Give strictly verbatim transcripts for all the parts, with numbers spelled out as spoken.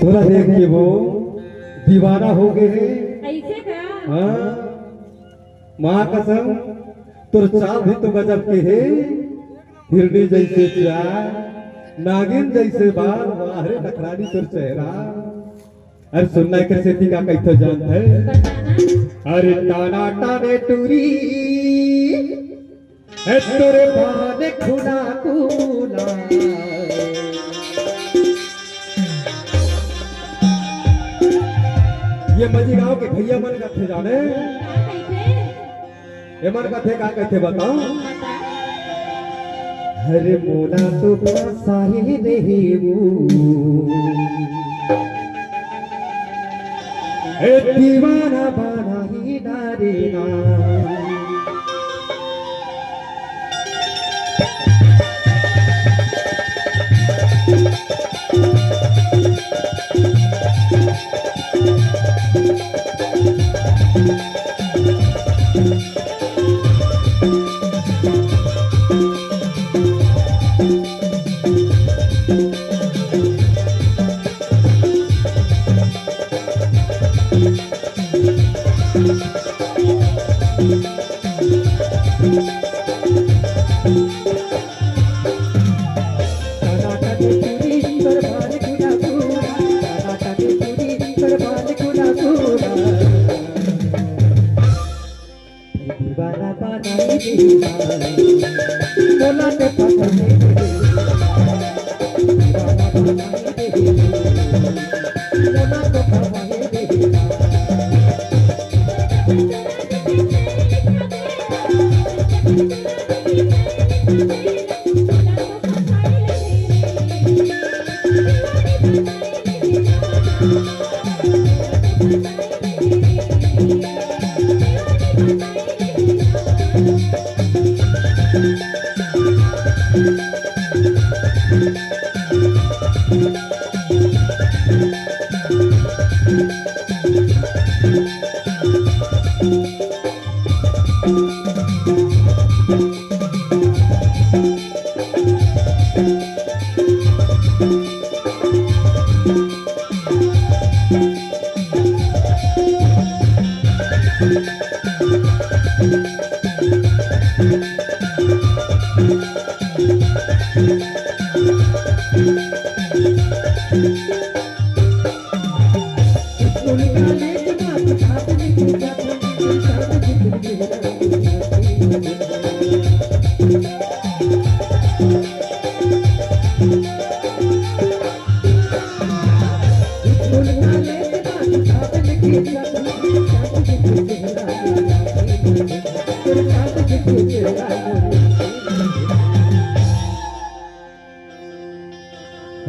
तोला देख के वो दीवाना हो गए हे। ऐसे का? हाँ, माँ कसम, तोर चाल भी तो गजब के हे। हिरनी जैसे चाल, नागिन जैसे बाल, वाह रे नखरानी तोर चेहरा। अरे सुनना, एकर सेती का कहिथे जानत हे? बताना। अरे टाना टाने टूरी, ए तोरे बाने खुना कुला। ये मझी गांव के भैया मन कथे जाने। का कहिथे? एमन कथे का कथे बताओ? बता। अरे मोला तो फसाही देही वो। ए दीवाना बनाही ना रे ना।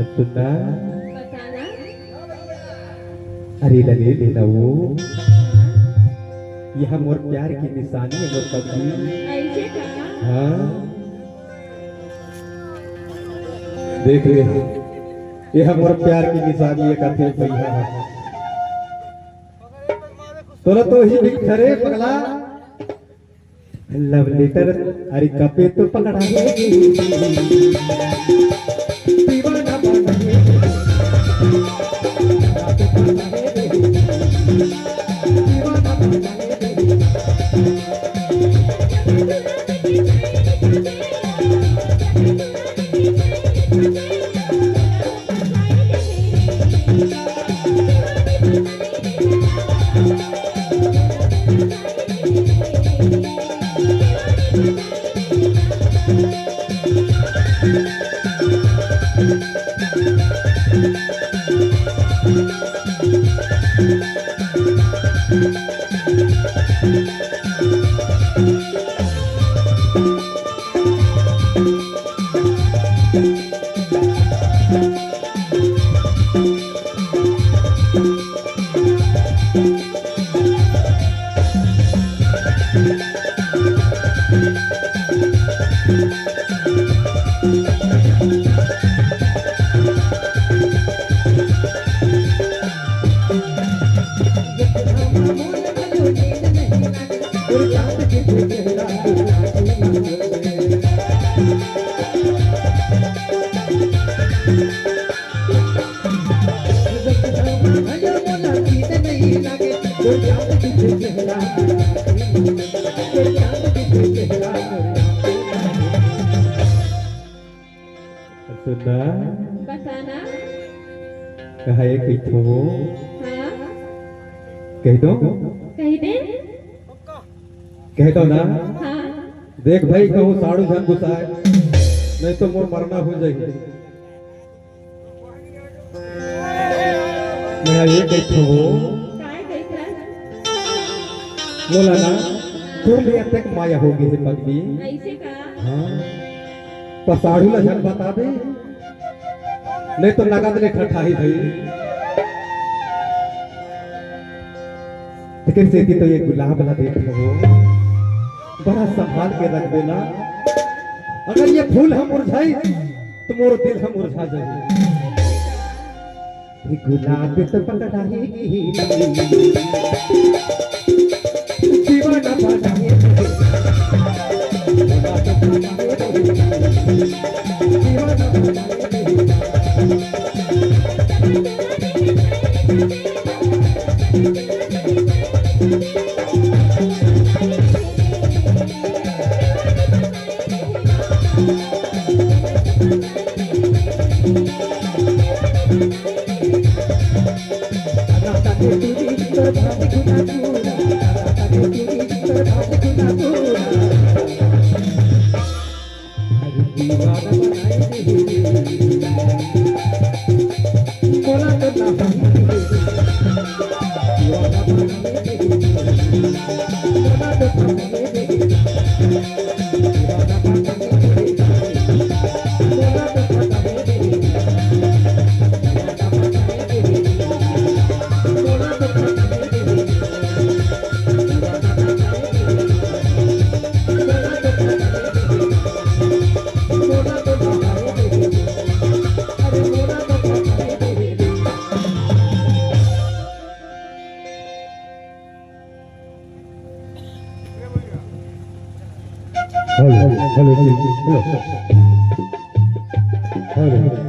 सुनना। बताना। अरे लगे लेना वो, यह मोर प्यार की निशानी है, मोर पगली। ऐसे का? हाँ, देख ले, यह मोर प्यार की निशानी है, कथे भैया। तोला तो ही दिख रे पगला। लव लेटर अरे कपे तो पकड़ा है। दीवाना बना है। कहा ये कहिथो? हाँ। कहि दो। कहि दे। कहि दो ना। हाँ। देख भाई, कहूँ साढ़ू झन घुसाय, नहीं तो मोर मरना हो जाही। मैं ये कहिथो। काय कहिथस? मोला ना तोर ले अतेक माया हो गे हे पगली। ऐसे का? हाँ। त साढ़ू ला झन बता दे, नहीं तो नगद ले ठठाही भाई। तेकर सेती तो ये गुलाब ला देत हवो, बड़ा संभाल के रखबे ना। अगर ये फूल ह मुरझाही, त मोर दिल ह मुरझा जाही। ये गुलाब तो पकड़ाही, दीवाना बनाही। Hello, hello, hello. हेलो।